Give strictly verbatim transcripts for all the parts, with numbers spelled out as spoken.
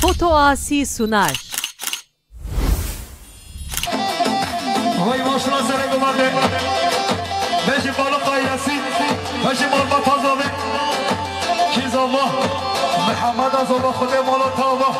Foto Asi sunar. Vay maşallah serê guman de. Beşi balık ailesi. Beşi malbat hazırlık. Kiz Allah. Muhammed Azova Xudê mala tava.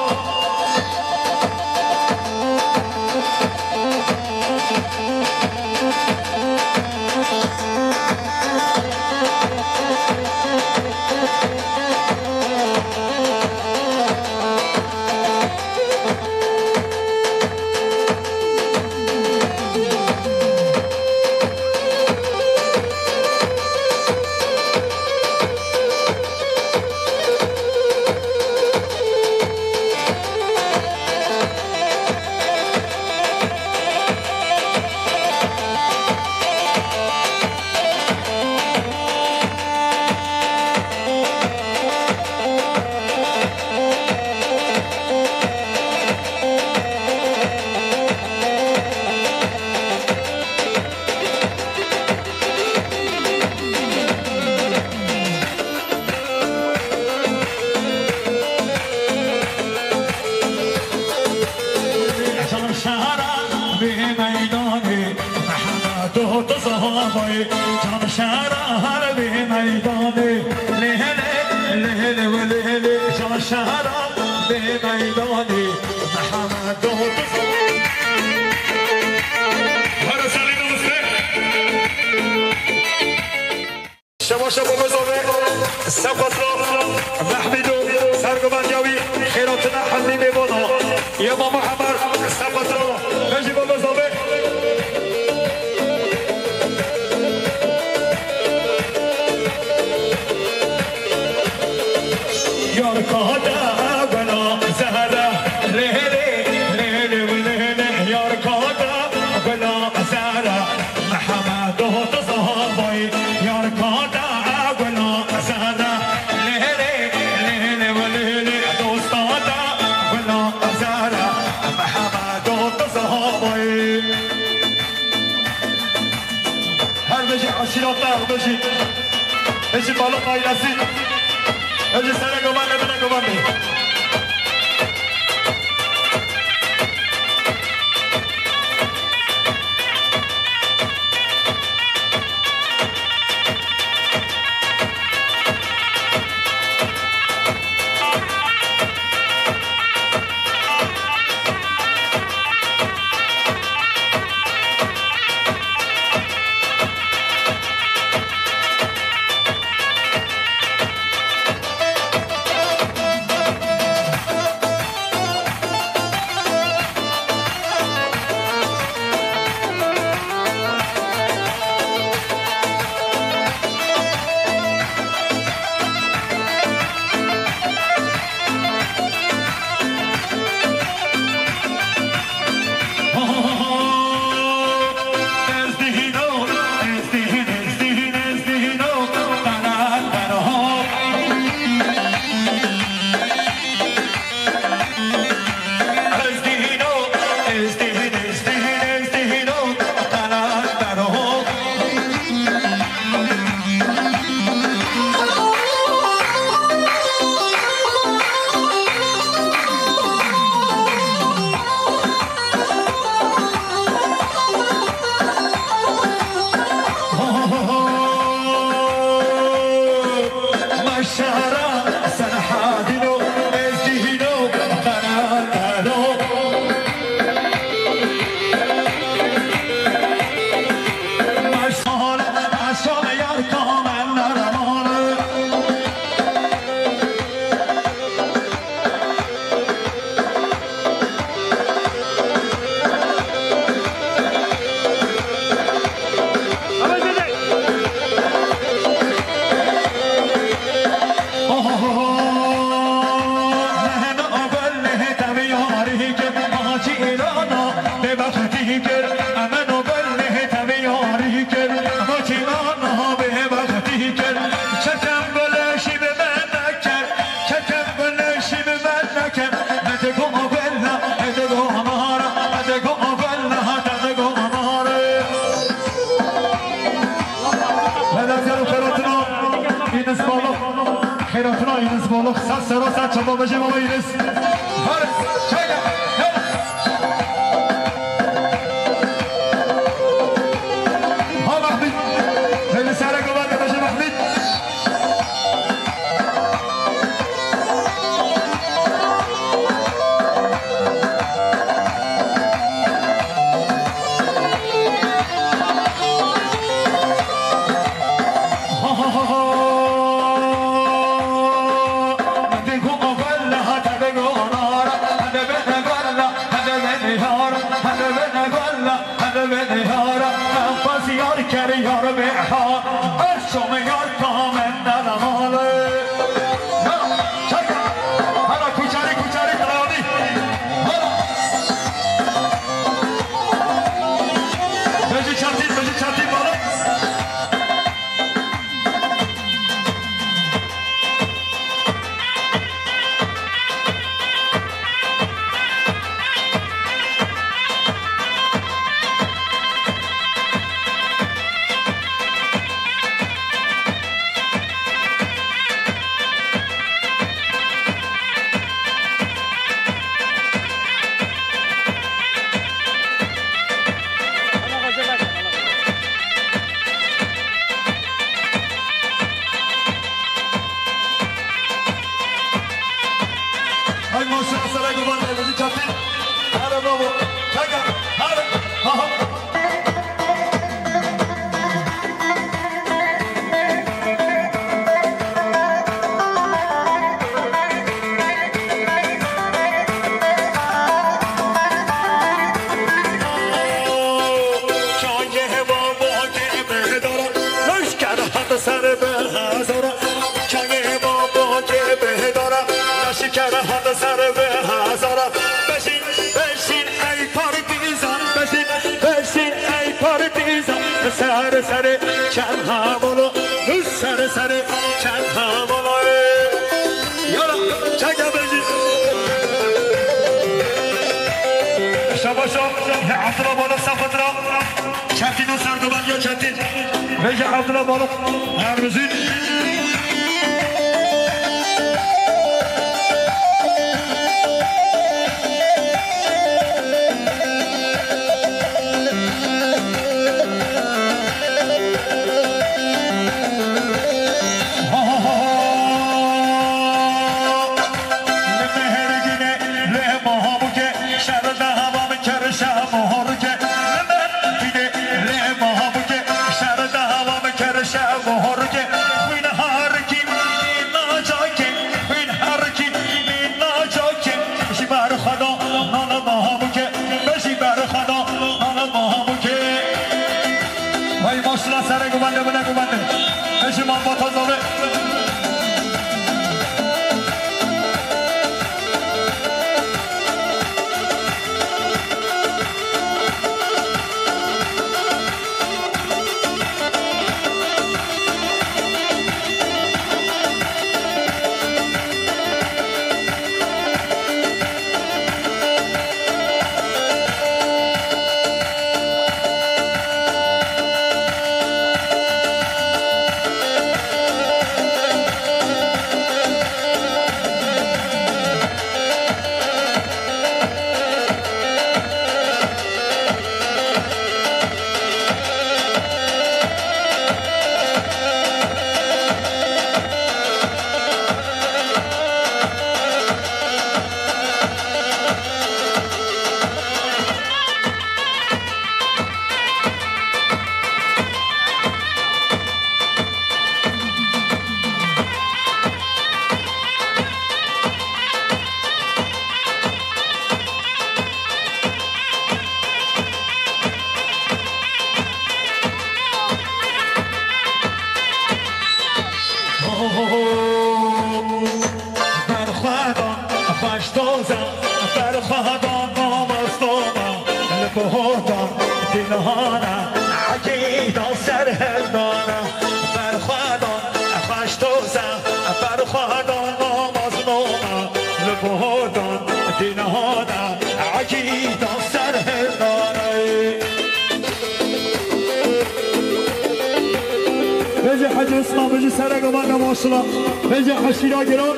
Şehra bê meydanê Mehmet Hot Zahabayê. Can şehra her bê meydanê. Lê hele, lê hele ve lê hele. Can şehra bê meydanê Mehmet Hot Zahabayê. Her salî namaste. Şeva şeva bezave, Sefasla, Mehmîdo, serguvendiya wî, xêratina Hemî Mêvana, Yema Muhammed, Sefasla, bejî ve bezave. Yar kahde bela zehre, lê lê, lê lê, lê lê, yar kahde bela zehre. Mehemmedo tu zahavayî, yar kata gula zehra. Lê lê, lê lê, lê lê, dosta da gula zehra. Mehemmedo tu zahavayî. Her bijî eşîrata, her bijî. Bijî balık ailesi. Bijî sere guman, ne bine guman bê. Helal gel xeyratina Yunus Balık. Xeyratina Yunus Balık. Ser sera ser çava bejê baba Yunus. Hadi, çek. Yap. Ha Mahmut. Hadi sere kulak, hadi Mahmut. Hala kuçarî, kuçarî, travî. Hala. Bejî çatî, bejî çatî, bala. Ay maşallah, sana kurban, elinizi çatın. Hadi bravo. Çaka. Hadi. Aha. Çayê babo kê bihedara, leşker hat ser bi hezara. Çayê babo kê bihedara, leşker hat ser bi hezara. Beşin, beşin ey partizan, beşin, beşin ey partizan. Ser ser çen hamolo, ser ser çen hamolo. Yala, çaka beşin. Şabaşo, ya Abdullah bana safatra. Çetin o ser doban ya çetin. Veja Abdullah bana. Her müzik. Li mehergînê lê moha bûke, şer de hava min kir şeh mohorke. Li mehergînê lê moha bûke, şer de hava min kir şeh mohorke. Xwîn herkî mîna cake, xwîn herkî mîna cake. Ji ber Xweda nana moha bûke, be ji ber Xweda nana moha bûke. Vay maşallah, serê guvende bine guvende. Eşi man bata zave. Berxwedan xweş doza, berxwedan namastona, li pohodan dinhana, ekîda serhildana. Berxwedan xweş doza, berxwedan namaznona, li pohodan dinhana, ekîda serhildana. Vêjê Hecî Îslam, vêjê sereka me ne maşallah. Vêjê eşîra giran.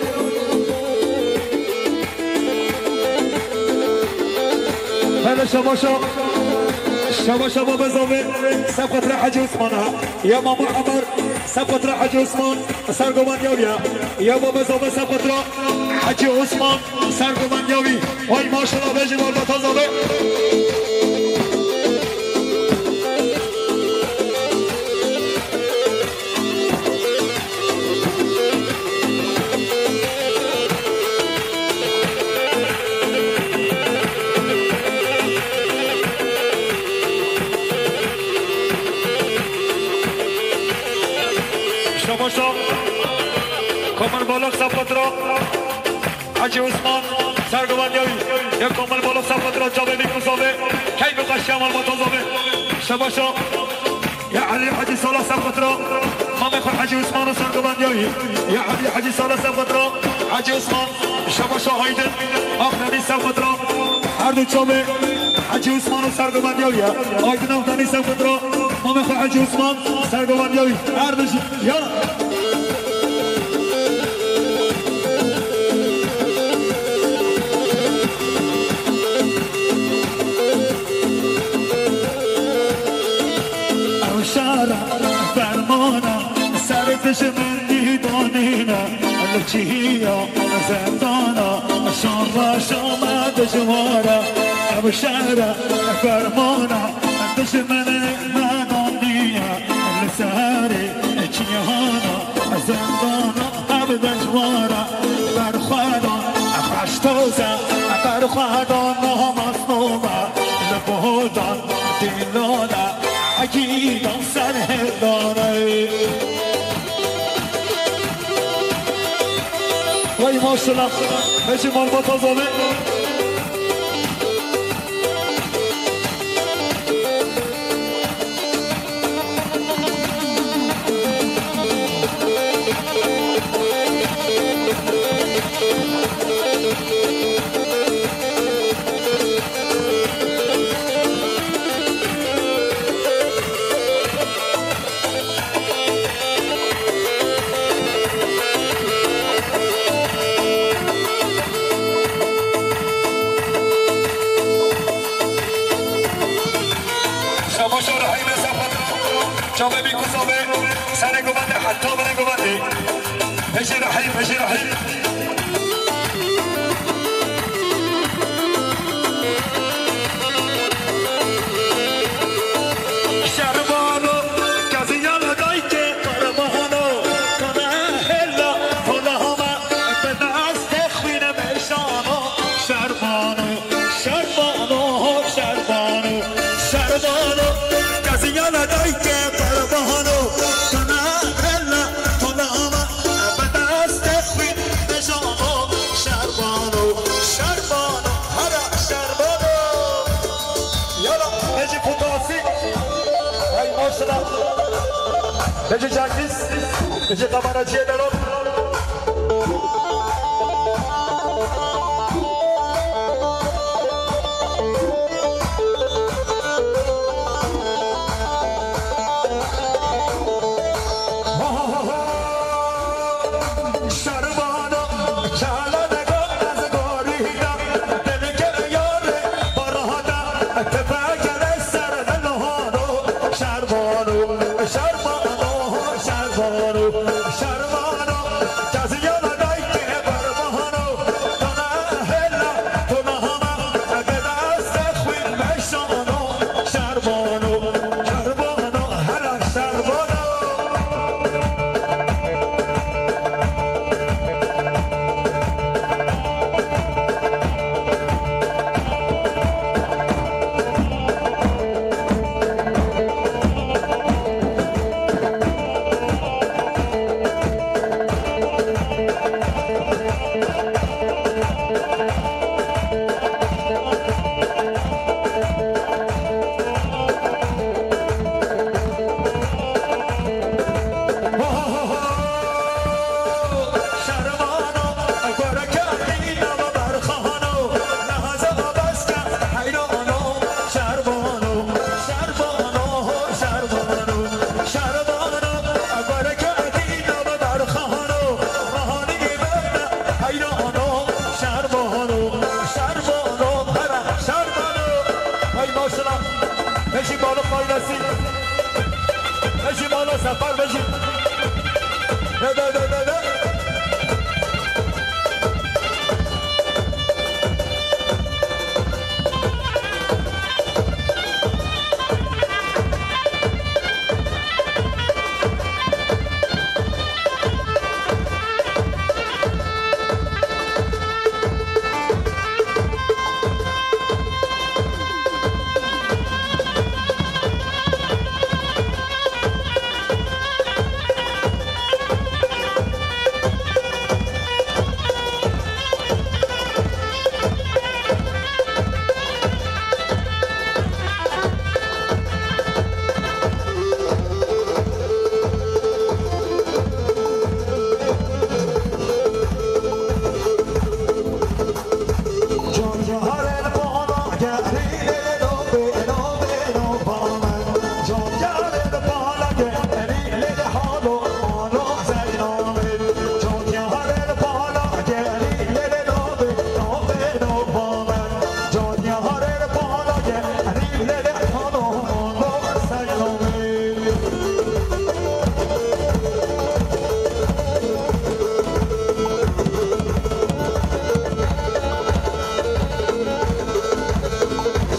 Şabaşa, şabaşa baba zave, sefqatra Hacı Osman ha. Ya Mamu Amar, sefqatra Hacı Osman, sergovan yav ya. Ya baba zave, sefqatra Hacı Osman, sergovan yavi. Vay maşallah, bejin orada tazabe. Şabaşa. Komil Balak sefqatra. Hacı Osman, sergovan yavi. Ya Komil Balak sefqatra, çavê bî kuzabe. Key bi kaşya mal batazabe. Şabaşa. Ya Elî Hacî Sala sefqatra, Mamê xwe Hacî Osman û sergovan yawi. Ya Elî Hacî Sala sefqatra, Hacî Osman, şabaşa Aydin, Axnenî sefqatra, her du çavê Hacî Osman û sergovan yawi ya. Aydin Axnenî sefqatra, Mamê xwe Hacî Osman, sergovan yawi. Her du jî, ya. Ew şara fermana ser dijmin dîdanîne, li çiya zindana şan reşa me dijwar e. Ew şara fermana dijmin me dandiye, li serê cîhana zindana ev dijwar e. Berxwedan xweş toz e, berxwedan namasnome, li bodan dîlane, egîdan serhildane. Vay maşallah, hecî malbata zane. Şabaşa Rehîmê Sefqatra, çavê bî kuzabe, serê govendê heta binê govendê. Hejî Rehîm, hejî Rehîm. Şerbano, kezî ya li dayke qurbano, kana hela, hola hama, bi destê xwîne meşano. Şerbano, Şerbano, Şerbano, Şerbano, kezî ya li dayke qurbano, kana hela, hola hama, bi destê xwîn meşano. Şerbano, Şerbano, hara Şerbano. Yala, Necî Kutasi. Ay maşallah. Necî Cengiz. Necî kameraciyê Delo. Şerbana, şala de gom ez gorîda, dil kir yare barahada, tepe kere ser de lohano. Şerbano, Şerbano, Şerbano, Şerbano,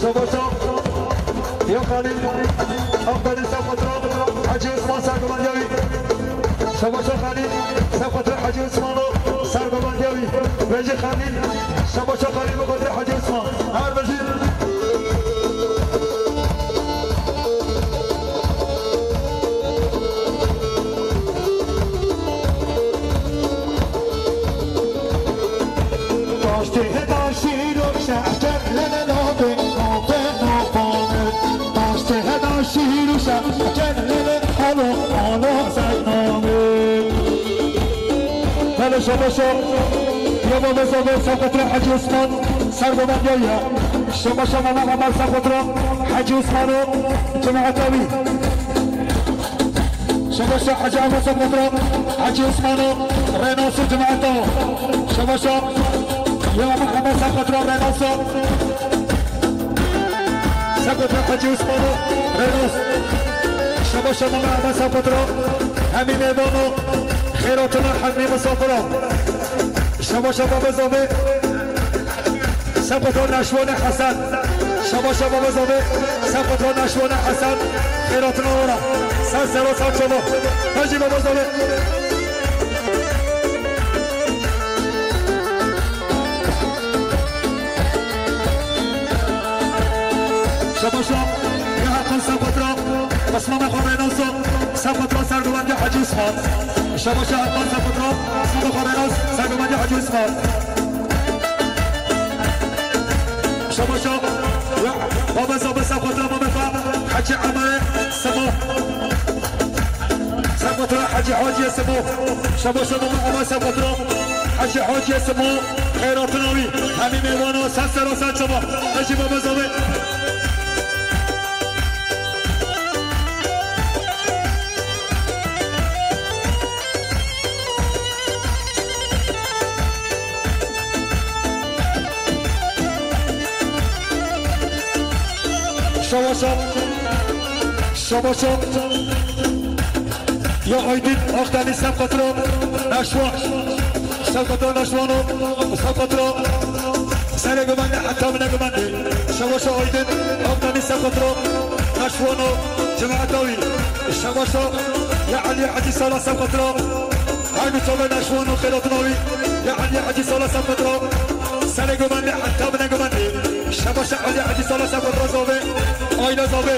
Şabaşa, ya Xalîl, aferîn, ser xwe tira, Hecî Osman, sergovendiya wî. Şabaşa Xalîl, ser xwe tira, Hecî Osman, sergovendiya wî. Vejî Xalîl, şabaşa Xalîl, bi xwe tira, Hecî Osman. Her bijî. Taştê heta şîro şehker lele nabê, nabê nabane. Taştê heta şîro şehker lele alo, alo zey nabê. Hele şabaşa, ya baba zabe, ser xwe tira Hecî Osman, sergovendiya ya. Şabaşa mama Ömer, ser xwe tira Hecî Osman û cemaeta wî. Şabaşa Hecî Ahmet, ser xwe tira Hecî Osman û Rênas û cemaeta. Şabaşa ya Mihemed, ser xwe tira Rênas û. Ser xwe tira Hecî Osman û Rênas. Şabaşa Mihemed, ser xwe tira hemî mêvan û xêratina hemî misafira. Şabaşa baba zabe. Ser xwe tira Neşwanê Hesen. Şabaşa baba zabe. Ser xwe tira Neşwanê Hesen. Xêratina wana. Ser sera ser çava. Hecî baba zabe. Şabaşa. Ya Hakan, ser xwe tira. Qismana xwe Rênas û. Ser xwe tira sergovendiya Hecî Osman. Şabaşa Hakan, ser xwe tira. Qismana xwe Rênas, sergovendiya Hecî Osman. Şabaşa, ya, baba zabe, ser xwe tira, baba fa, Hecî Emerê Simo. Ser xwe tira Hecî Hacî Simo. Şabaşa baba Emer, ser xwe tira Hecî Hacî Simo. Xêratina wî, hemî mêvana, ser sera ser çava. Hecî baba zabe. Şabaşa. Şabaşa. Ya Aydin Akdeniz, ser xwe tira Neşwan. Ser xwe tira Neşwano. Ser xwe tira. Serê gumendê heta bine gumendê. Şabaşa Aydin Akdeniz, ser xwe tira Neşwano. Cemaeta wî. Şabaşa ya Elî Hecî Sala, ser xwe tira. Her du çavê Neşwan û xêratina wî, ya Elî Hecî Sala, ser xwe tira. Serê gumendê heta bine gumendê. Şabaşa Elî Hecî Sala, ser xwe tira zabe. Ayla zabe.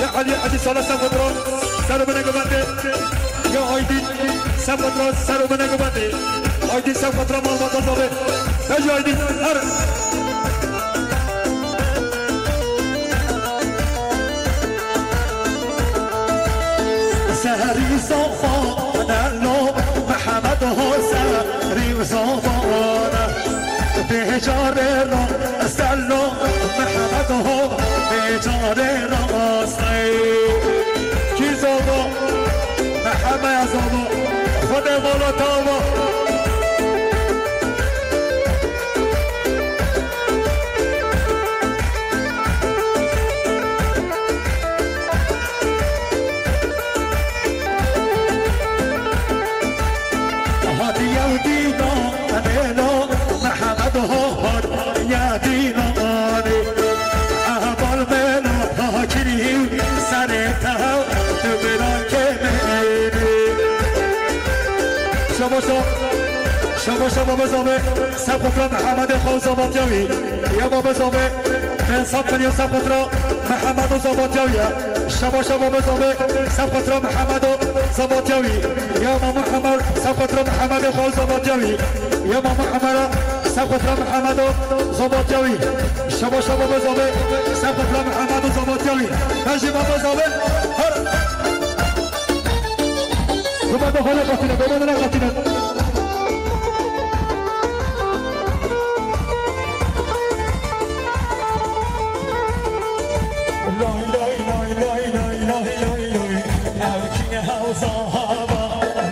Ya Elî Hecî Sala, ser xwe tira. Ser û bine gumendê. Ya Aydin, ser xwe tira, ser û bine gumendê. Aydin, ser xwe tira, malbata zabe. Hecî Aydin, her. Serî zafan elo Mihemed ho, serî zafan. Bêcarê ra stelo Mihemed ho, bêcarê ra stey. Kî zava? Mihemed zava. Xwedê vala tava. Hadi yew dîna, Melo Mihemed ho, hadi yew dîna, hadi. Aha bal Melo, ha kirî, serê teha, tu bira kemênî. Şabaşa, şabaşa baba zabe, ser xwe tira Mihemedê xwe û zabatiya wî. Ya baba zabe, pênc sed milyon ser xwe tira Mihemed û zabatiya wî ye. Şabaşa baba zabe, ser xwe tira Mihemed û zabatiya wî. Ya Mamo Hemer, ser xwe tira Mihemedê xwe û zabatiya wî. Ya Mamo Hemera, ser xwe tira Mihemed û zabatiya wî. Şabaşa baba zabe, ser xwe tira Mihemed û zabatiya wî. Hejî baba zabe, her. Baba da xwe neqetîne, baba da neqetîne. Lay lay lay lay lay lay lay lay. Ev kî hewza hava.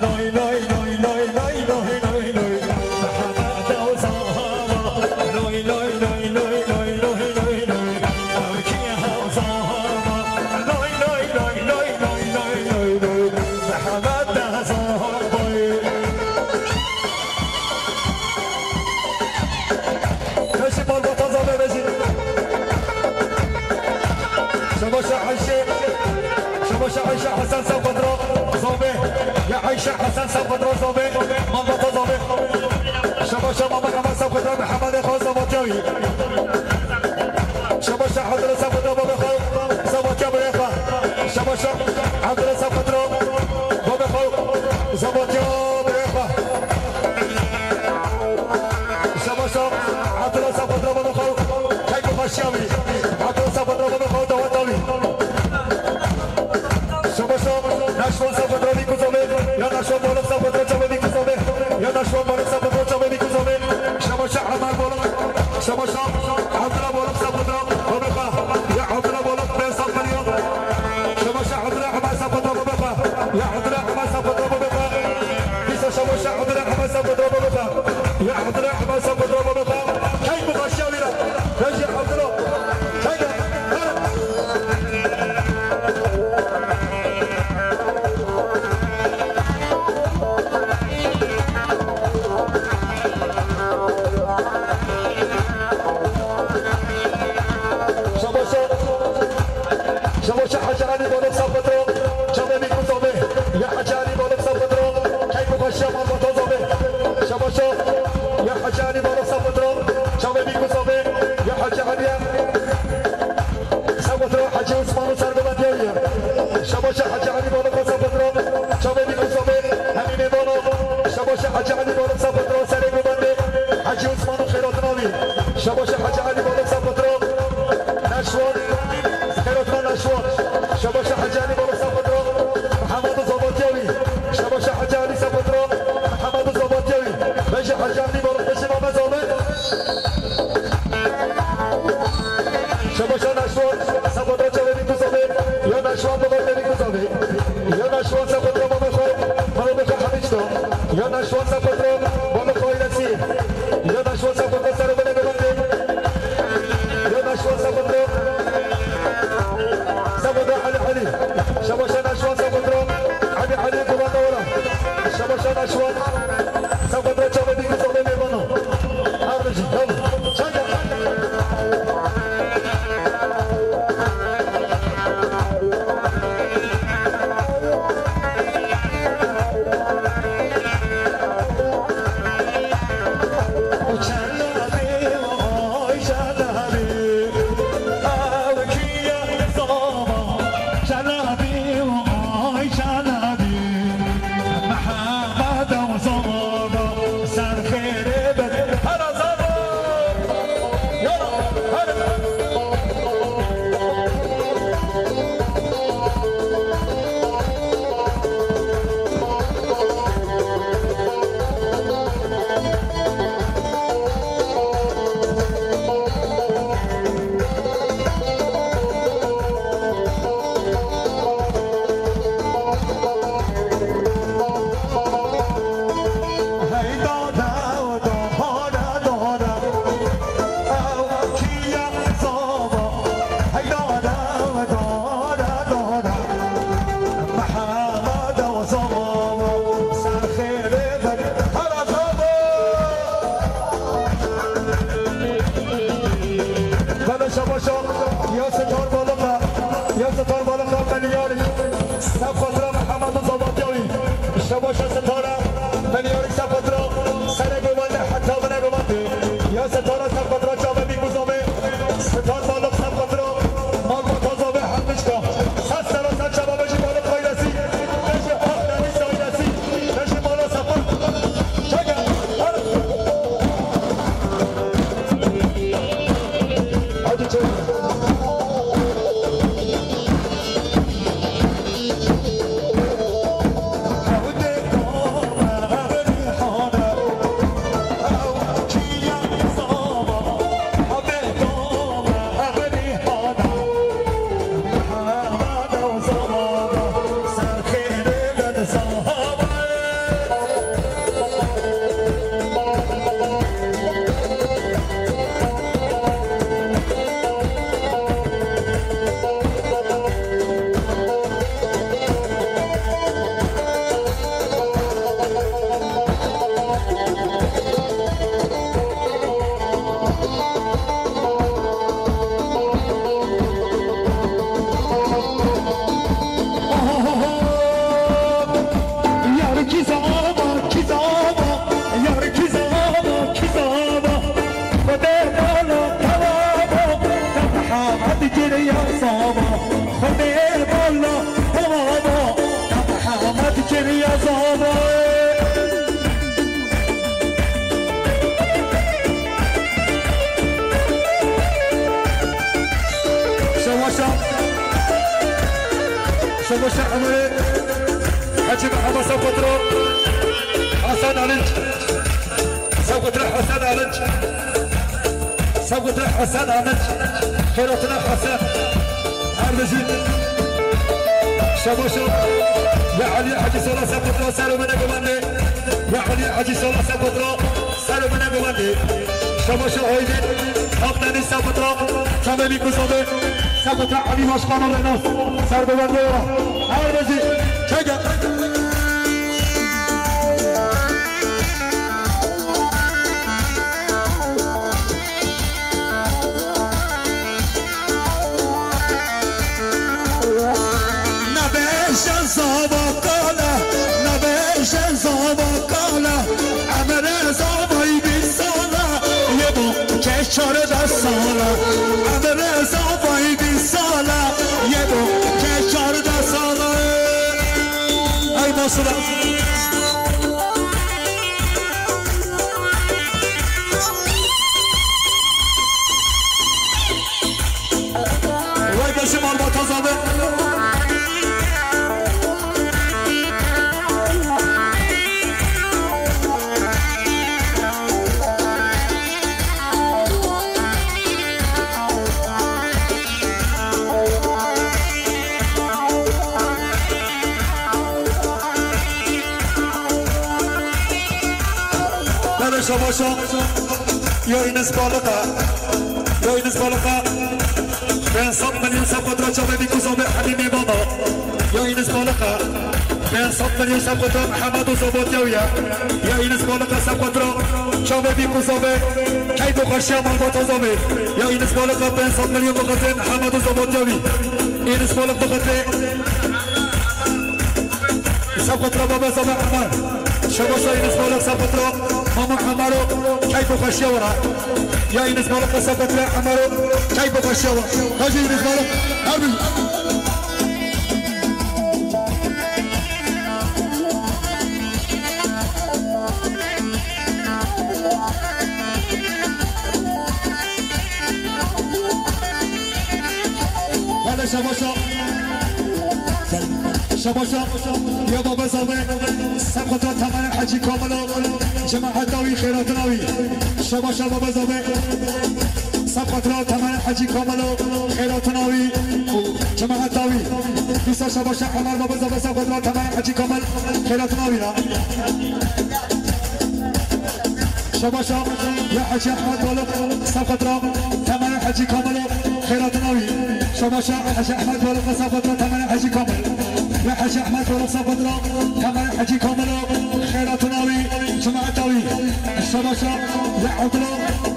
Lay lay lay lay lay lay lay lay. Mehmet hewza hava. Lay lay lay lay lay lay lay lay. Ev kî hewza hava. Lay lay lay lay lay lay lay lay. Mehmet hewza hava. Şabaşa Ayşe, Şabaşa Ayşe Hasan Safadra Zobe, ya Ayşe Hasan Safadra Zobe, Mamata Zobe. Şabaşa Mama Hasan Safadra Muhammed Xo Zavatyawi. Şabaşa Abdullah Safadra Baba Xo Zavatya Baba Xo. Şabaşa Abdullah Safadra Baba Xo Zavatya Baba Xo. Şabaşa Abdullah Safadra Baba Xo. Kayko Başyawi. Abdullah Safadra Baba Xo Dawatawi. Şabaşa Naşwan Safadra Bikuzame. Ya Naşwan Balak Safadra Çabe Bikuzame. Ya Naşwan Balak Safadra Çabe Bikuzame. Şabaşa Amar Balak. Şabaşa Abdullah Balak Safadra Baba Xo. Ya Abdullah Balak Ben Safadra. Şabaşa Abdullah Amar Safadra Baba Xo. Ya Abdullah Amar Safadra Baba Xo. Dîsa Şabaşa Abdullah Amar Safadra Baba Xo. Ya Abdullah Amar Safadra Baba Xo. Kayko Başyawi. Reji Abdullah. Çayda. Şabaşa. Şabaşa Hacı Ali Balık Sapıtro. Çabemi Kuzobe. Ya Hacı Ali Balık Sapıtro. Kayko Başya Malbata Zobe. Şabaşa. Ya Hacı Ali Balık Sapıtro. Çavê Bîkû Zavê ya Hacî Aliyê. Sefotro Hacî Osman'u sergovendiya wî ye. Şabaşa Hacî Alî Balık Sefotro. Çavê Bîkû Zavê hemî mêvano. Şabaşa Hacî Alî Balık Sefotro serê govendê Hacî Osman'u xeyratina wî. Şabaşa Hacî Alî Balık Sefotro. Neşwan. Xeyratina Neşwan. Şabaşa Hacî Alî Balık Sefotro. Mihemed Zavatiya wî. Şabaşa Hacî Alî Sefotro. Mihemed Zavatiya wî. Vejî Hacî Alî Balık peşê mame Zavê. Şabaşa Neşwan, Sefotro Çavê Bîkû Zavê, ya Neşwan Baba Bîkû Zavê, ya Neşwan Sefotro Baba Xo, Baba Xo Hemîçto, ya Neşwan Sefotro Baba Xo Ailesî, ya Neşwan Sefotro Serê Bele Govendê, ya Neşwan Sefotro, Sefotro Elî Elî, Şabaşa Neşwan Sefotro Elî Elî Govenda Wela, Şabaşa Neşwan. Sefotro Çavê Bîkû Zavê mêvano. Ardijî, yavrum. Çayda. Çalabi, vay çalabi. Ew kî ye zava? Çalabi, vay çalabi. Mihemed ew zava, ser xêrê be. Hela zava! Yala, hela! Bele şabaşa ya Sitar Balıka, ya Sitar Balıka Melyari. Sefotro Mihemed Zavatiya wî. Şabaşa Sitara Melyari Sefotro. Serê govende heta vine govende. Ya Sitara Sefotro Çavê Bîkû Zavê. Sitar Balık Sefotro. Malbata Zavê Hemîçka. Sas sera ser çava bejî Balık ailesi. Bejî Akdeniz ailesi. Bejî Mala Sefot. Çeke. Hadi. Hadi çek. Şabaşa Emirê, Hecî Mehema Sefqetro, Hasan Alinç. Sefqetro Hasan Alinç. Sefqetro Hasan Alinç. Xêratina Hasan. Her bijî. Şabaşa. Ya Elî Hecî Sola Sefqetro ser û bine gumandê. Ya Elî Hecî Sola Sefqetro. Ser û bine gumandê. Şabaşa Aydin. Haq Deniz Sefqetro. Çavê Bîkûzovê. Sefqetro Elî Başkan Renas. Ser gumandê wa. Her bijî. Çeke. Nabêje zava kala, nabêje zava kala, emre zavay bin sala, yê bo ke çardeh sala, emre zavay bin sala, yê bo ke çardeh sala. Ay masula. Vay beşim Albataz abi. Belê şabaşa. Ya Înis Balika. Ya Înis Balika. Pênc sed milyon Sefqetro çavê Bîkûzovê Hemî Mêvana. Ya Înis Balika. Pênc sed milyon Sefqetro Mihemed û Zobotya wî ye. Ya Înis Balika Sefqetro çavê Bîkûzovê. Keyf û xweşiya malbata Zovê. Ya Înis Balika pênc sed milyon bixizin Mihemed û Zobotya wî. Înis Balik bixizê. Sefqetro Baba Zava Emar. Şabaşa Înis Balik Sefqetro Mama Emaro. Keyf û xweşiya wira. Ya Înis Balik Sefqetro Emaro. Keyf û xweşiya wira. Hacı Înis Balik. Her bir. Hadi şabaşa. Şabaşa. Ya Baba Zave. Sefqetro Temel Hacı Kamilo. Cemaat Davi, Xeyratın Avi. Şabaşa Baba Zave. Sefqetro Temel Hacı Kamilo. Xeyratın Avi. Cemaat Davi. Dîsa şabaşa Emar Baba Zave. Sefqetro Temel Hacı Kamil. Xeyratın Avi ya. Şabaşa ya Hacı Ahmet Balık, Sefqetro Temel Hacı Kamil, Xeyratın Avi. Şabaşa Hacı Ahmet Balık, Sefqetro Temel Hacı Kamil. Ya Hacı Ahmet Balık, Sefqetro Temel Hacı Kamil, Xeyratın Avi, Cemaat Avi. Şabaşa ya Abdullah,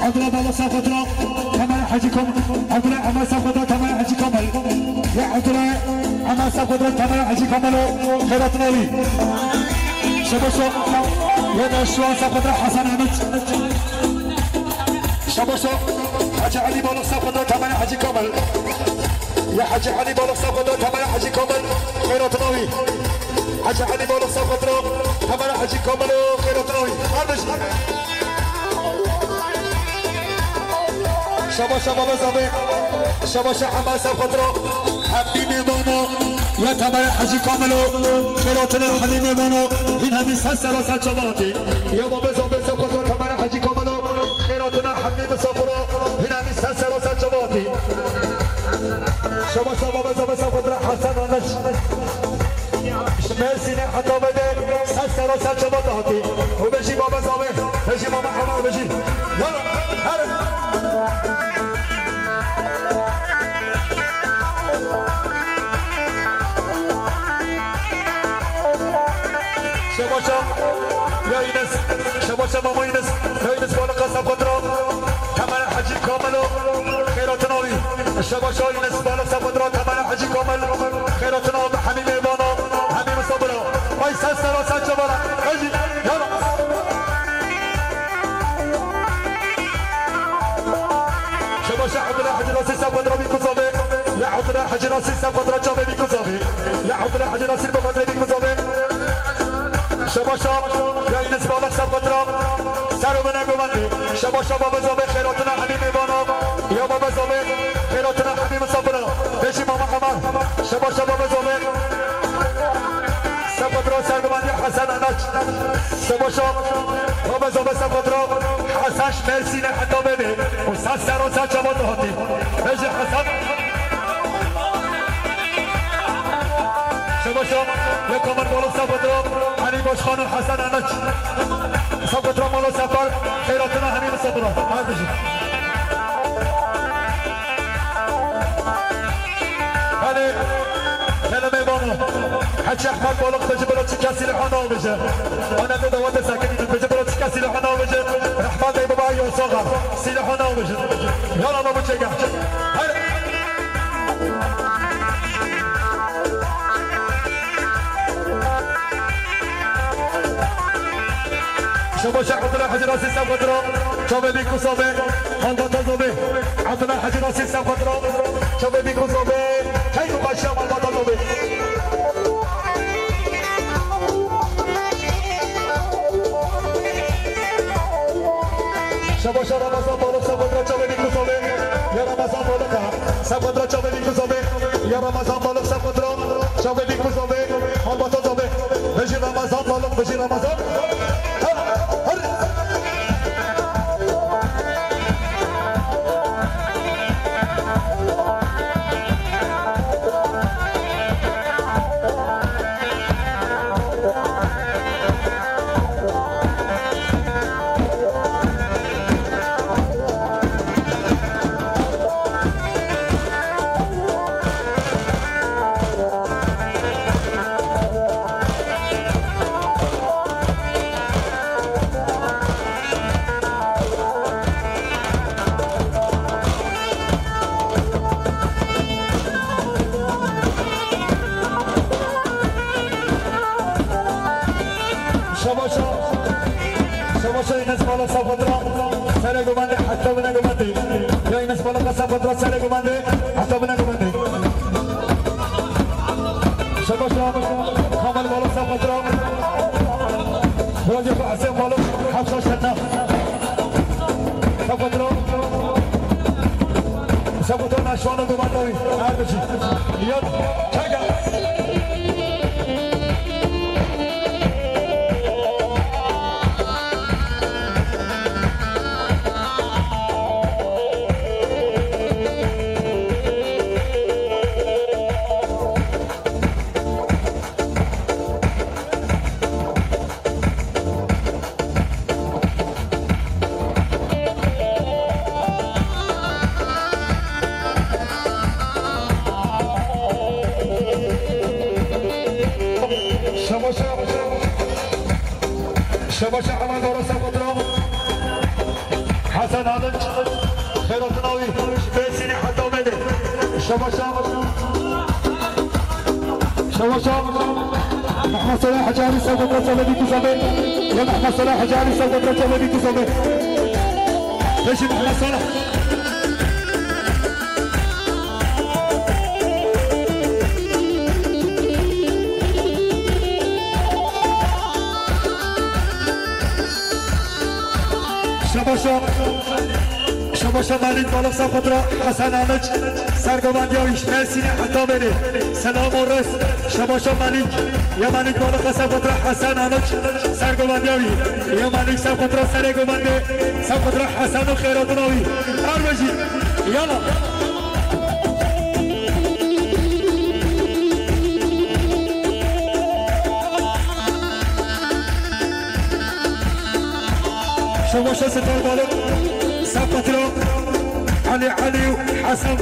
Abdullah Balık, Sefqetro Temel Hacı Kamil, Abdullah Ahmet Sefqetro Temel Hacı Kamil. Ya Abdullah Ahmet Sefqetro Temel Hacı Kamil, Xeyratın Avi. Şabaşa, ya da şu an Sefqetro Hasan Ahmet. Şabaşa, Hacı Ali Balık Sefqetro Temel Hacı Kamil. Ya Hacı Ali Balık Sefqetro Temel Hacı Kamil, Xeyratın Avi. Hacı Ali Balık Sefqetro Temel Hacı Kamil, Xeyratın Avi. Kardeş. Şabaşa Baba Zave. Şabaşa Hema Sefqetro. Hemî Mêvano. Ya Temel Hacı Kamilo. Xeyratına Hemî Mêvano. Hîn hemî ses sera ser çava hatî. Ya Baba Zave Sefqetro Temel Hacı Kamilo. Xeyratına Hemî Misafiro. Hîn hemî ses sera ser çava hatî. Şabaşa Baba Zave Sefqetro Hasan Anış. Ji Mêrsînê heta vê de ses sera ser çava te hatî. Û bêjî Baba Zave, bêjî Mama Hema, bêjî. Yala, here. Şebaşa, ya Înes, şebaşa Mama Înes, ya Înes Balika Sefqetro, Temel Hecî Kamilo, Xeyratın Avî. Şebaşa Înes Balik Sefqetro, Temel Hecî Kamil, Xeyratın Avî, Hemî Mêvano, Hemî Misafiro. Ay ses sera ser çavara. Hecî, yala. Şebaşa Abdullah Hacı Nasir Sefqetro Bîkûzavê. Ya Abdullah Hacı Nasir Sefqetro çavê Bîkûzavê. Ya Abdullah Hacı Nasir Bîkûzavê. Şebaşa, ya Înes Balik Sefqetro. Ser û bine govendê. Şebaşa Baba Zave Xeyratına Hemî Mêvano. Ya Baba Zave Xeyratına Hemî Misafiro. Bêjî Mama Hema. Şebaşa Baba Zave. Sefadra sergomandî Hesen Anaç. Şebaşa. Rabe zabe sefadra. Hesen ji Mersînê heta bêdê. Û sed serra ser çava tu hatî. Bêje Hesen. Şebaşa. Yeka min mala sefadra. Elî Başkan û Hesen Anaç. Sefadra mala sefer. Xeyratina hemî min sefadra. Her bijî. Belê, kelemê mamo. Heçî Ehmed Balık bêje bila çi kes sîleha navêje. Ana te dawete sekinî bêje bila çi kes sîleha navêje. Rehman Bey baba yosoga. Sîleha navêje. Yala ma bu çêke. Her Şebaşa Abdullah Hacı Rasim Sefadra, çavê bî kusabe, malbata zobe. Abdullah Hacı Rasim Sefadra, çavê bî kusabe, key ku başa malbata zobe. Şebaşa Ramazan Balık Sefadra, çavê bî kusabe, ya Ramazan Balık ha. Sefadra çavê bî kusabe, ya Ramazan Balık Sefadra, çavê bî kusabe, malbata zobe. Bijî Ramazan Balık, bijî Ramazan. Her, her. Şebaşa, Şebaşa Enes Balık Sefadra, serê gumandê heta bine gumandê. Ya Enes Balık Sefadra, serê gumandê heta bine gumandê. Şebaşa, Kamal Balık Sefadra, Rojê Hesen Balık, Hafsa Şenna. Sefadra, Sefadra Naşwana gumandê. Her bijî. Ya, çeka. Şebaşa, Şebaşa Eman Dora Sefadra, Hasan Haliç, Xeyratina wî, Bêsînî heta Amedê. Şebaşa, Şebaşa, Mehmet Salah Hacı Ali Sefadra, çavê bî kusabe. Ya Mehmet Salah Hacı Ali Sefadra, çavê bî kusabe. Peşî Mehmet Salah. Şebaşa, Şebaşa Melîk Balık Sefadra, Hesen Aniç, sergovendiya wî ji Mersînê heta Amedê. Selam û rêz. Şebaşa Melîk, ya Melîk Balık Sefadra, Hesen Aniç, sergovendiya wî. Ya Melîk Sefadra, serê govendê, Sefadra Hesen û xeyratina wî. Her bijî. Yala. Şebaşa Sitar Balık, Sefadra, Elî Elî û Hesen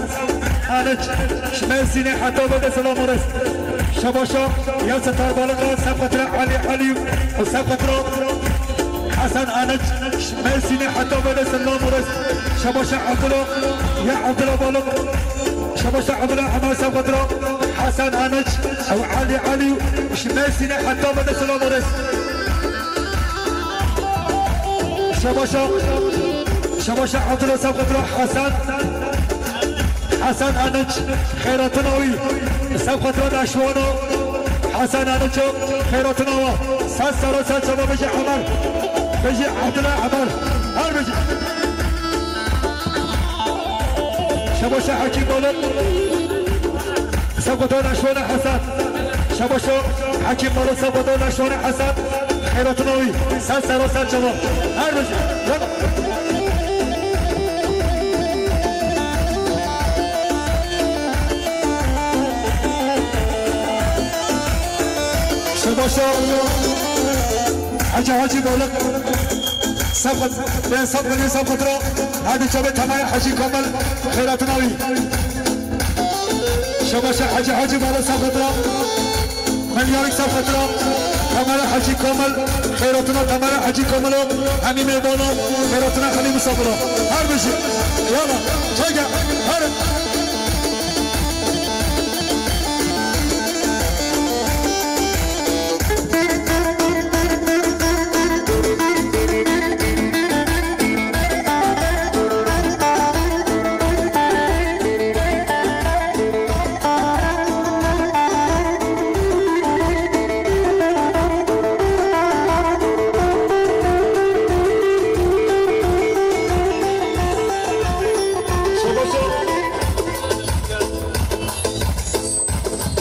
Aniç, ji Mersînê heta Amedê selam û rêz. Şebaşa ya Sitar Balık, Sefadra Elî Elî û Sefadra Hesen Aniç, ji Mersînê heta Amedê selam û rêz. Şebaşa Abdullah, ya Abdullah Balık, Şebaşa Abdullah Eman Sefadra, Hesen Aniç, ew Elî Elî, ji Mersînê heta Amedê selam û rêz. Şebaşa, Şebaşa Abdullah Sefadra, Hesen, Hesen Aniç, xeyratina wî, Sefadra Naşwana, Hesen Aniço, xeyratina wa. Sed sera ser çava bijî Emer. Bijî Abdullah Emer. Her bijî. Şebaşa Hekîm Balık. Sefadra Naşwana Hesen. Şebaşa Hekîm Mala Sefeto Neşwanê Hesen, xeyratîna wî, ser sera ser çava. Her bijî. Yala. Şebaşa Hecî Hacî Balık. Sefet, ben saf beni saf kutura. Hadi çabe tamam Hacı Kamil, xeyratîna wî. Şebaşa Hacı Hacı Balık saf kutura. Melyalik saf kutura. Tamam Hacı Kamil, xeyratîna tamam Hacı Kamil o. Hemî mêvana, xeyratîna Halî Musafir o. Her bijî. Yala, çeke, her.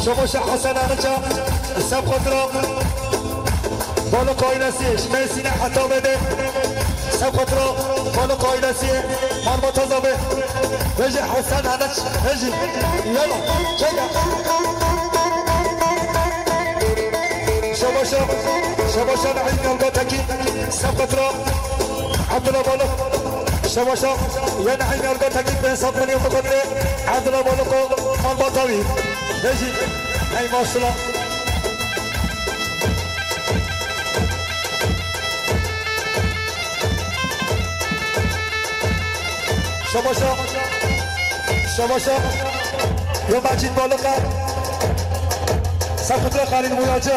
Şebaşa Hesen Anıça, Sefkatra, Balık ailesi, Şmesine Hatabe de, Sefkatra, Balık ailesi, Marmataza ve Hecî Hesen Anıç, Hecî, yala, çeke. Şebaşa, Şebaşa Naim Yalga Tekin, Sefkatra, Abdullah Balık, Şebaşa, ya Naim Yalga Tekin, ben Sefkatra, Abdullah Balık o, Marmatavi. Hecî, hey maşallah. Şebaşa, Şebaşa, ya Macîd Balıka, Sefkatra Xalîl Boyacı,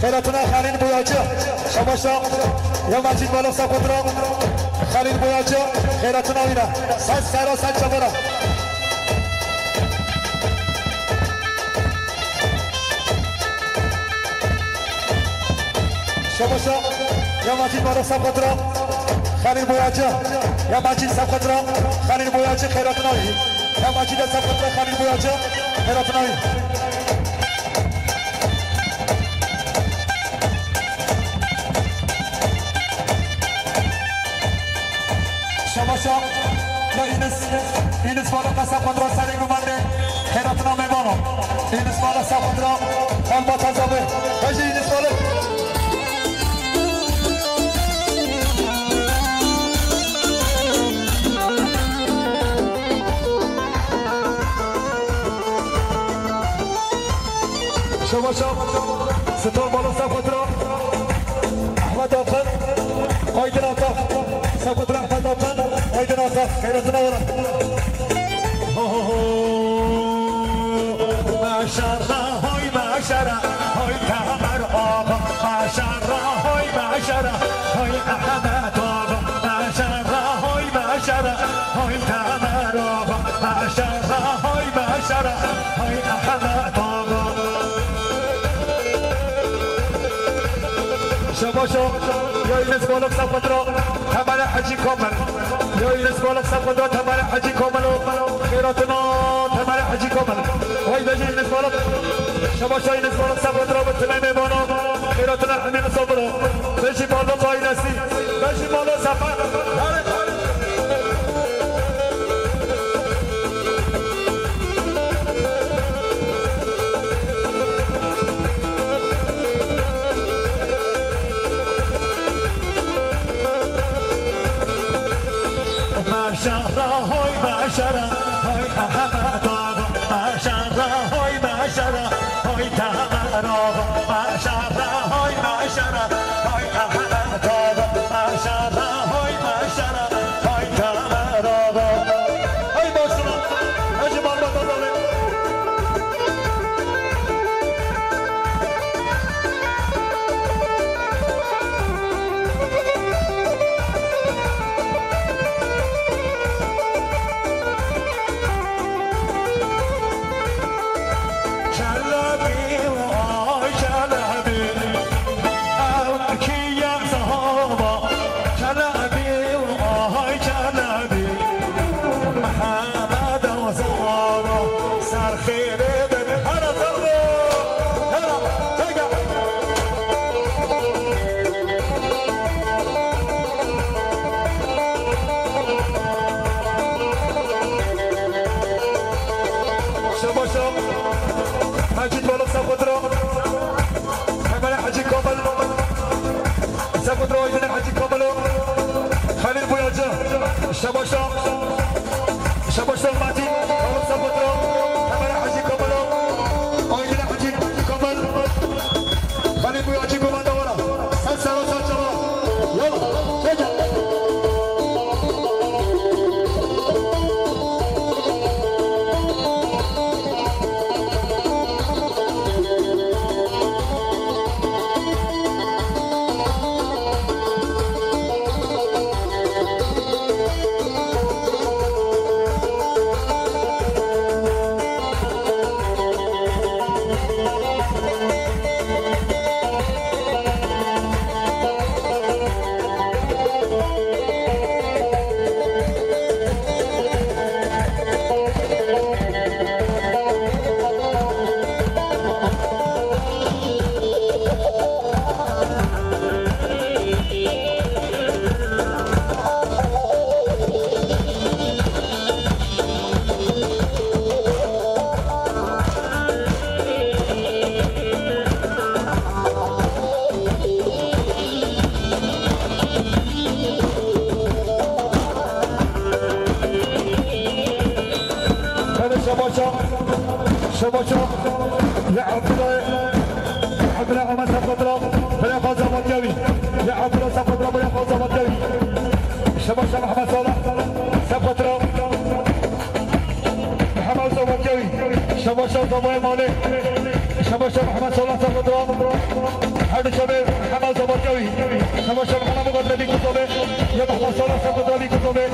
xeyratîna Xalîl Boyacı, Şebaşa, ya Macîd Balık Sefkatra Xalîl Boyacı, xeyratîna wî ne. Saç sera saç çavara. Şebaşa, ya Macîd Balık Sefkatra, Xalîl Boyacı, ya Macîd Sefkatra, Xalîl Boyacı, xeyratîna wî. Ya Macîd Sefkatra, Xalîl Boyacı, xeyratîna wî. Şebaşa, ya Înis, Înis Balık Sefkatra serê gumandê, xeyratîna mêvano. Înis Balık Sefkatra, Alba Tazabe. Hacı Înis Balık. Şebaşa, Star Balık Sefkatra. Ahmet Akın, Aydın Akın, Sefkatra Ahmet Akın, Aydın Akın, xeyratîna wara. Ho, ho, ho. Maşallah, hoy maşallah, hoy Kamer Ağa. Maşallah, hoy maşallah, hoy Ahmet Ağa. Maşallah, hoy maşallah, hoy Kamer Ağa. Maşallah, hoy maşallah, hoy Ahmet Ağa. Şebaşo, ya Înis Balık Sefkatra, Temel Hacı Kamil. Ya Înis Balık Sefkatra, Temel Hacı Kamil o. Xeyratîna Temel Hacı Kamil. Vay vecî Înis Balık. Şebaşo Înis Balık Sefkatra ve timê mêvano. Xeyratîna Emîn Sabir o. Vecî Balık ailesi. Vecî Balık Sefer. Maşallah, hoy maşallah, hoy Ahmet Ağa. Maşallah, hoy maşallah, hoy Temel Ağa. Maşallah, hoy maşallah, hoy Ahmet Ağa. Maşallah, hoy maşallah, hoy Temel Ağa. Hey, boşuna. Hacı Mahmut Atalı. Şebaşa, Şebaşa Matî, Kawal Safatra, Temel Hacî Kamala, Aydin Hacî Kamal, Xalî Bûyacî Komanda Wara. Sen sera sen çava. Yala, çeke. Hadi şabaşa, şabaşa. Ya Abdullah, Abdullah Ahmet Safatra, bırak o zaman yavi. Ya Abdullah Safatra, bırak o zaman yavi. Şabaşa Muhammed Salah, Safatra. Mihemed Zawakewî, şebaşa Zavayê Malê, şebaşa Mihemed Sola Safatra, her du çavê Mihemed Zawakewî, şebaşa Mihemed Muqadde Bîkû Zavê, ya Mihemed Sola Safatra Bîkû Zavê,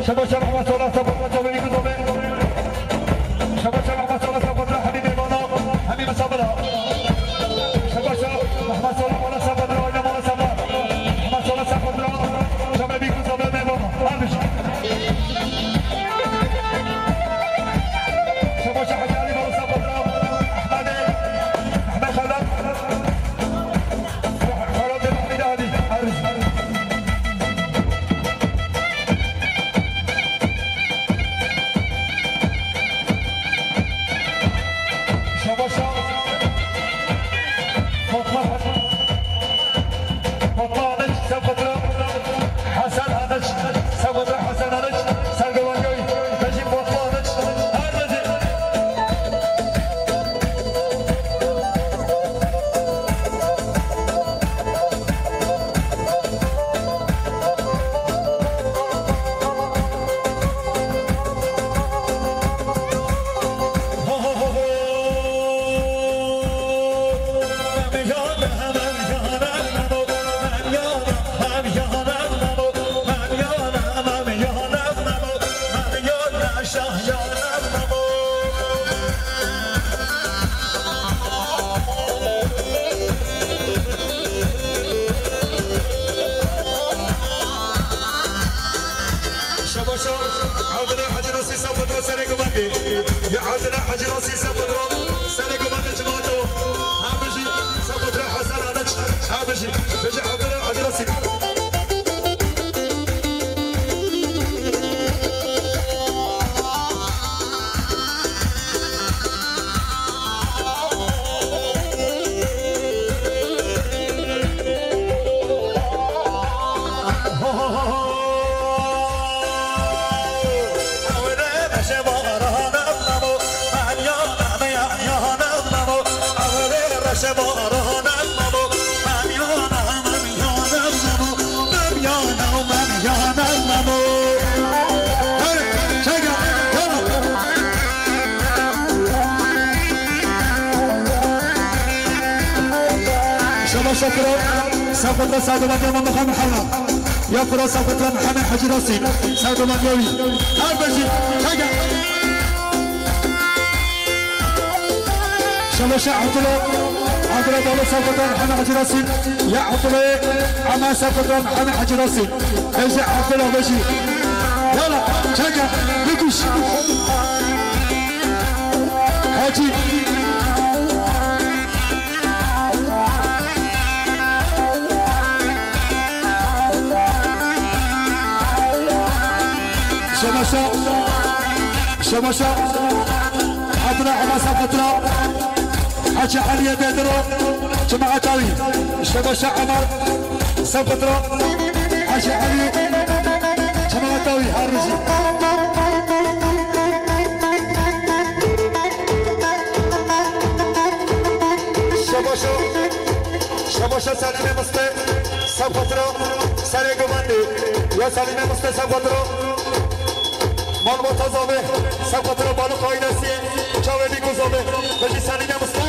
şebaşa Mihemed Sola Safatra çavê Bîkû Zavê, şebaşa Mihemed Sola Safatra Hemî Bêvana, Hemî Misabira, şebaşa Mihemed Sola Mola Safatra, Ayna Mola Safatra, Mihemed Sola Safatra, çavê Bîkû Zavê Bêvana, her bijî. Şebaşa Hecî Elî Baba Safatra, Ehmedê, Ehmed Xelef, Xelatê Mehmîd Elî, Erz. Şebaşa Fatma Fatma Anıç, Sefatra Hasan Anıç, Sefatra Hasan Anıç, Sergovan Göy, Necip Fatma Anıç, her Necip. Şebaşa Evdine Hacı Nasî Sefatra serê gumandê. Ya Evdine Hacı Nasî Sefatra serê gumandê cemaat o. Hem bijî Sefatra Hasan Anıç. Hem bijî. Bijî Evdine Hacı Nasî. Şaba şakira, sefata sağdama dema Muhammed Hala. Ya kura sefata Muhammed Hacı Rasim, sağdama yavi. Her beşi, çeke. Şaba şa Abdullah, Abdullah Dawla sefata Muhammed Hacı Rasim. Ya Abdullah, ama sefata Muhammed Hacı Rasim. Bêje Abdullah bêje. Yala, çeke, bikuş. Hacı. Şebaşa. Şebaşa. Hatına Hamas Hatıra. Hacı Ali'ye Bedro. Cemaat Avi. Şebaşa Amar. Sefatra Hacı Ali, cemaata Her bijî. Şebaşo, şebaşo Selîmê Mistê, Sefxetiro, serê gumendê. Ya Selîmê Mistê, Sefxetiro. Malbata zavê, Sefxetiro, balix ailesiyê, çavê bî ku zavê. Bijî Selîmê Mistê.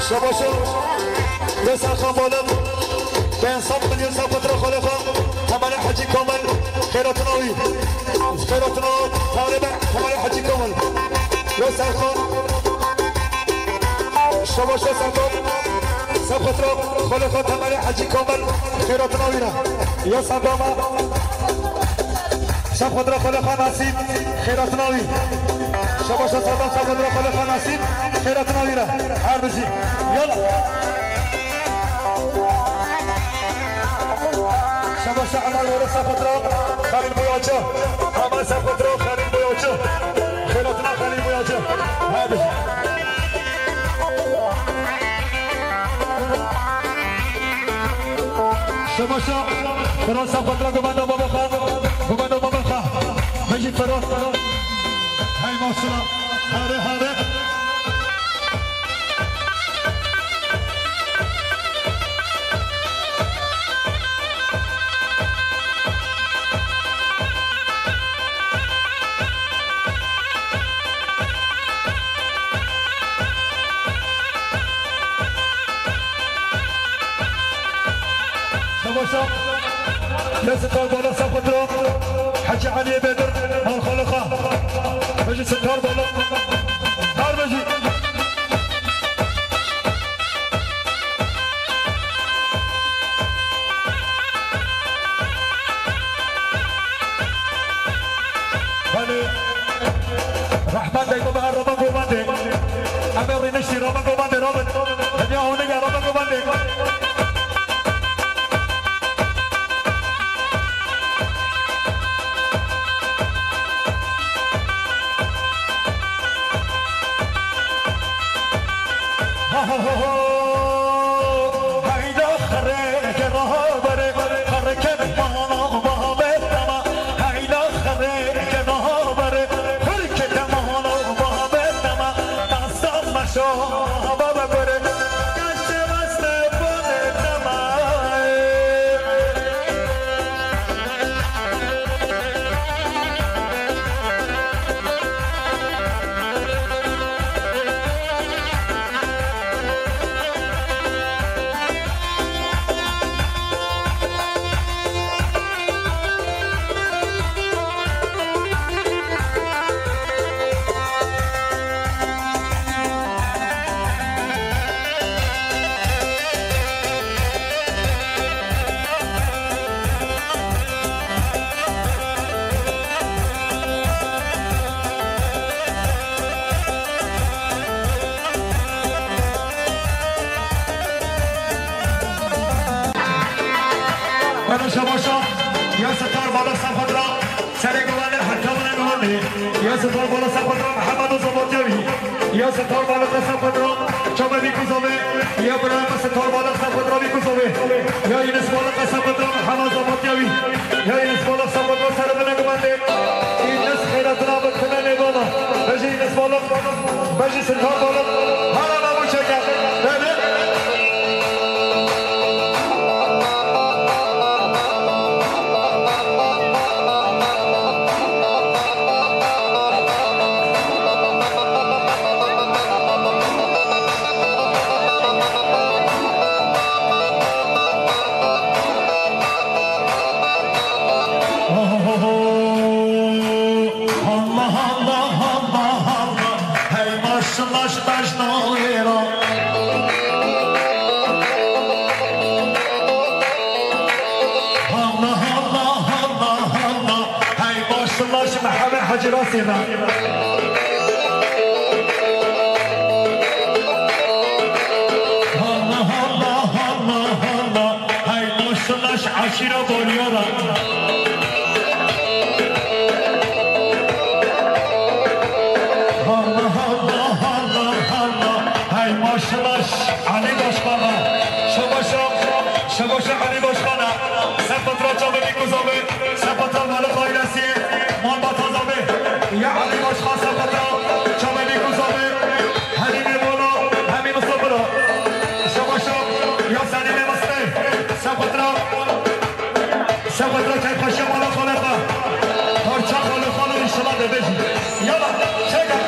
Şebaşo, Yesa Xan Balix, pênc sed milyon Sefxetiro Xalê Xan, Temelê Hecî Kamil, xêratina wî. Xêratina tarê be, Temelê Hecî Kamil. Yesa Xan, Şebaşo Serdar, Sefxetiro Xalê Xan, Temelê Hecî Kamil, xêratina wî re. Yesa Dama. Sefxetiro Xalê Xan Nasîr, xêratina wî. Şebaşo Serdar, Sefxetiro Xalê Xan Nasîr, xêratina wî re. Her bijî. Yala. Şebaşo Emer Were, Sefxetiro Xelîl Boyaçi. Emer, Sefxetiro Xelîl Boyaçi. Xêratina Xelîl Boyaçi. Her bijî. Şebaşo, Firoz Sefxetiro, gumenda Babexa, gumenda Babexa. Bijî Firoz, Firoz. Hey maşallah. Hare, hare. Şebaşo, Yesa Sitar Balix, Sefxetiro, Hecî Eliyê Bêdir, Malxalixa. Bijî Sitar Balix. Dar bijî. Belê. Rehmet Bey, baba, Rama Gomandê. Em ê rîniştî Rama Gomandê rabin. Dinya hûnê ya Rama Gomandê. Bana şabaşa, ya Sitar Balix Sefxetiro, serê guvanê, herkewine guvanê, ya Sitar Balix Sefxetiro, Mihemed û Zabatiyevî, ya Sitar Balix Sefxetiro, Çavê bî ku zavê, ya birayê me Sitar Balix Sefxetiro bî ku zavê, ya Yunus Balix Sefxetiro, Mihemed Zabatiyevî, ya Yunus Balix Sefxetiro, serê bine guvanê, Yunus xêratina bi tine nêbana, bejî Yunus Balix, bejî Sitar Balix, hara me bu çeke, bebe. Allah, Allah, Allah, Allah. Hey maşallah, şu taşnavêra. Allah, Allah, Allah, Allah. Hey maşallah, şu Mihemed Hecî Rasî ra. Şîra Bolyara. Allah, Allah, Allah, Allah. Hey maşallah, Elî Başkana. Şabaşa, şabaşa Elî Başkana. Sepatra çavê Nîkûz abi, sepatra Malik ailesi, Malbata abi. Ya Elî Başkan sepatra çavê Nîkûz abi. Helîmê Bola, Hemî Mustafa. Şabaşa, ya Selîmê Mistê. Sepatra. Sepatra keyfxweşiya mala xwe nexe. Parça xalo xalo înşallah dibêjî. Yala, çeke.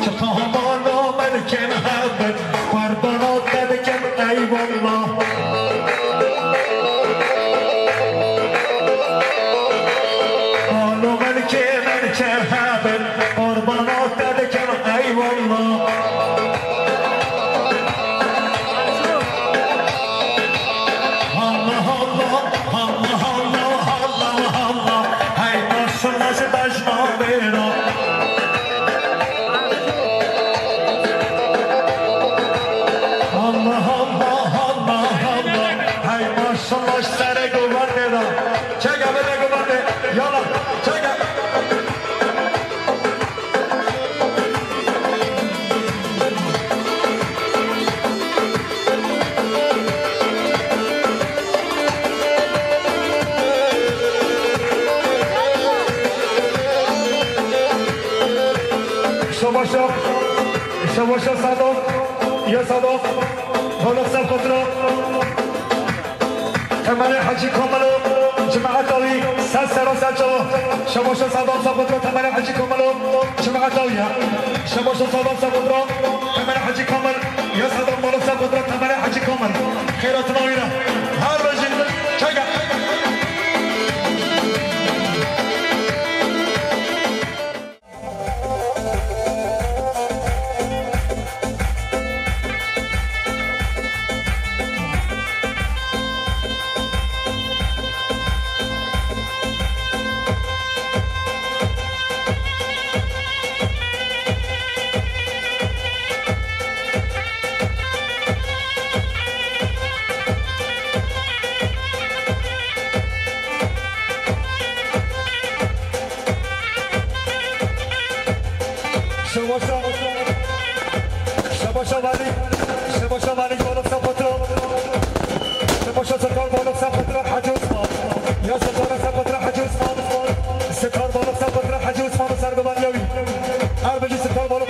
Çiqa mala melkên hebin. Qurbana te dikim eyvallah. Alo melkê melkê hebin, qurbana te dikim eyvallah. Allah Allah, Allah Allah, Allah Allah, hey maşallah ji bejna bêra. Allah, Allah, Allah, Allah. Hey maşallah, serê govendê de. Çeke bide govendê. Yala, çeke. Şabaşa, şabaşa Sadok, ya Sadok, Holok Sepatra, Temelê Hecî Kamilo, cemaeta wî, ser sera ser çava, şabaşa Sadok Sepatra, Temelê Hecî Kamilo, cemaeta wî ya. Şabaşa Sadok Sepatra, Temelê Hecî Kamil, ya Sadok Mala Sepatra, Temelê Hecî Kamil. Xeyratina wî re. Her bejin, çeke. Şebaşa, şebaşa Valî, şebaşa Valî, Balok Sepatra. Şebaşa Sitar Balok Sepatra, Hacı Osman. Ya Sitar Sepatra, Hacı Osman. Sitar Balok Sepatra, Hacı Osman, sergovan yawî. Her bicî Sitar Balok.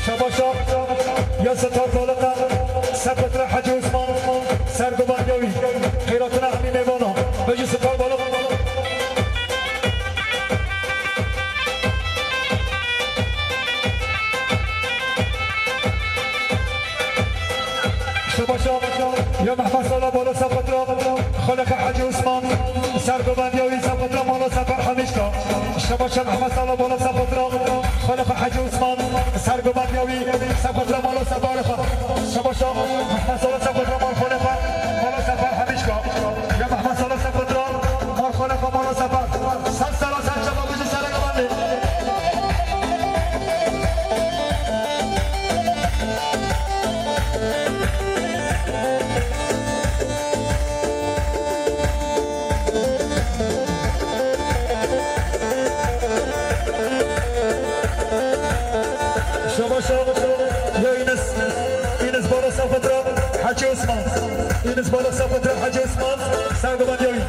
Şebaşa ya Sitar Balika, Sepatra Hacı Osman, sergovan yawî. Xeyratina hemî mêvana. Bejî Sitar Balika. Şebaşa ya Mehmet Sala Bala Sepatra, Xalika Hacı Osman, sergovan yawî Sepatra Mala Sefer Hemişka. Şebaşa Mehmet Sala Bala Sepatra, Xalika Hacı Osman, sergovan yawî Sepatra Mala Sefer. Şebaşa Mehmet Sala Sepatra Mal Xalika, Mala Sefer Hemişka. Ya Mehmet Sala Sepatra, Mal Xalika Mala Sefer. Ser sera ser çava bêjin serê govendê. Şebaşa ya Înis, Înis Bala Sepatra Hacı Osman. Înis Bala Sepatra Hacı Osman. Sergovan yawî.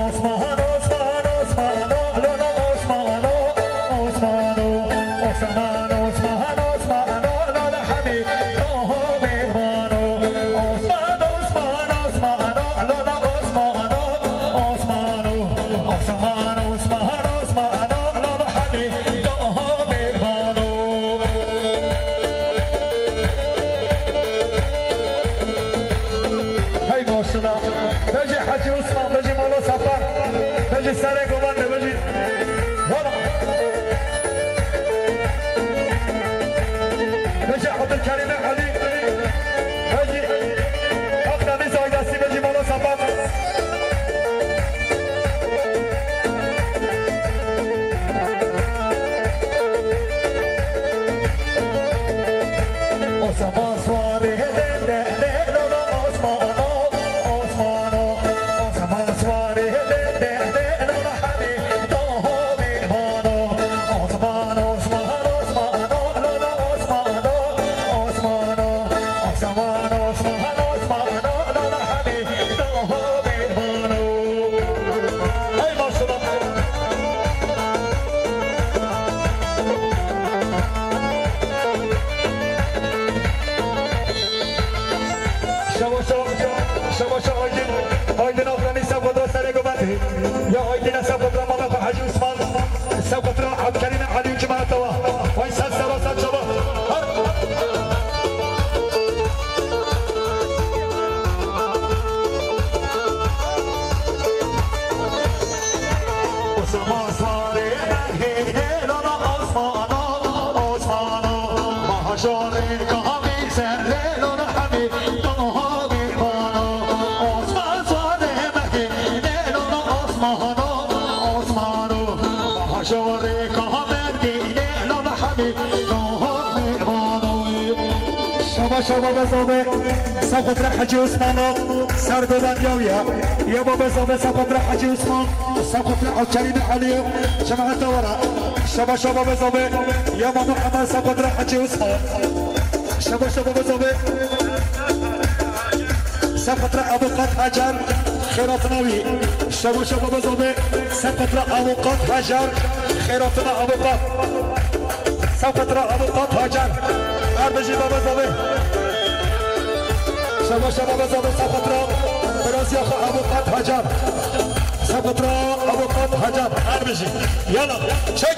Osman, Osman, Osman, Osman, Osman, Osman, Osman, Osman, Hemî, Osman, Osman, Osman, Osman, Osman, Osman, Osman, Hemî, Hemî. Hey maşallah. Bejî Hacı Osman, bejî Mala Sefer, bejî serê govendê, bejî. Kerîme Elî, Hecî, Akdeniz ailesi ve Cimala Sapan. Osman Suarez, de, de, de, de, de, Osman, Osman, Osman Suarez, de, de, de, de, de, Hadi, Toho, Bibano, Osman, Osman, Osman, Osman, Osman, Osman, Osman, Osman, Hey maşallah. Şabaşa, şabaşa Aydın, Aydın Afganî, Sevkadra Serê Gobendî. Ya Aydın, Sevkadra Mehmet Hacı Osman. Sewqetra Abdkerîm Elî û cemaeta we. Vay ser sera ser çava. Osman Sarê Mehê Lala Osmano, Osmano. Mahaşorê Kamî Serê Lala Hemî. Şaba şaba be zabe, sewqetra Hecî Osmano, ser dolan yaw ya. Ya babe zabe, sewqetra Hecî Osman, sewqetra Abdkerîm Elî, cemaeta wara. Şaba şaba be zabe, ya Mamo Hemal, sewqetra Hecî Osman. Şaba şaba be zabe. Sewqetra Abuqat Hacer, xêratina wî. Şaba şaba be zabe. Sewqetra Abuqat Hacer, xêratina Abuqat. Sewqetra Abuqat Hacer. Her bijî babe zabe. Şaba şaba be zabe. Sewqetra Birazya xwe Abuqat Hacer. Sewqetra Abuqat Hacer. Her bijî. Yala. Çek.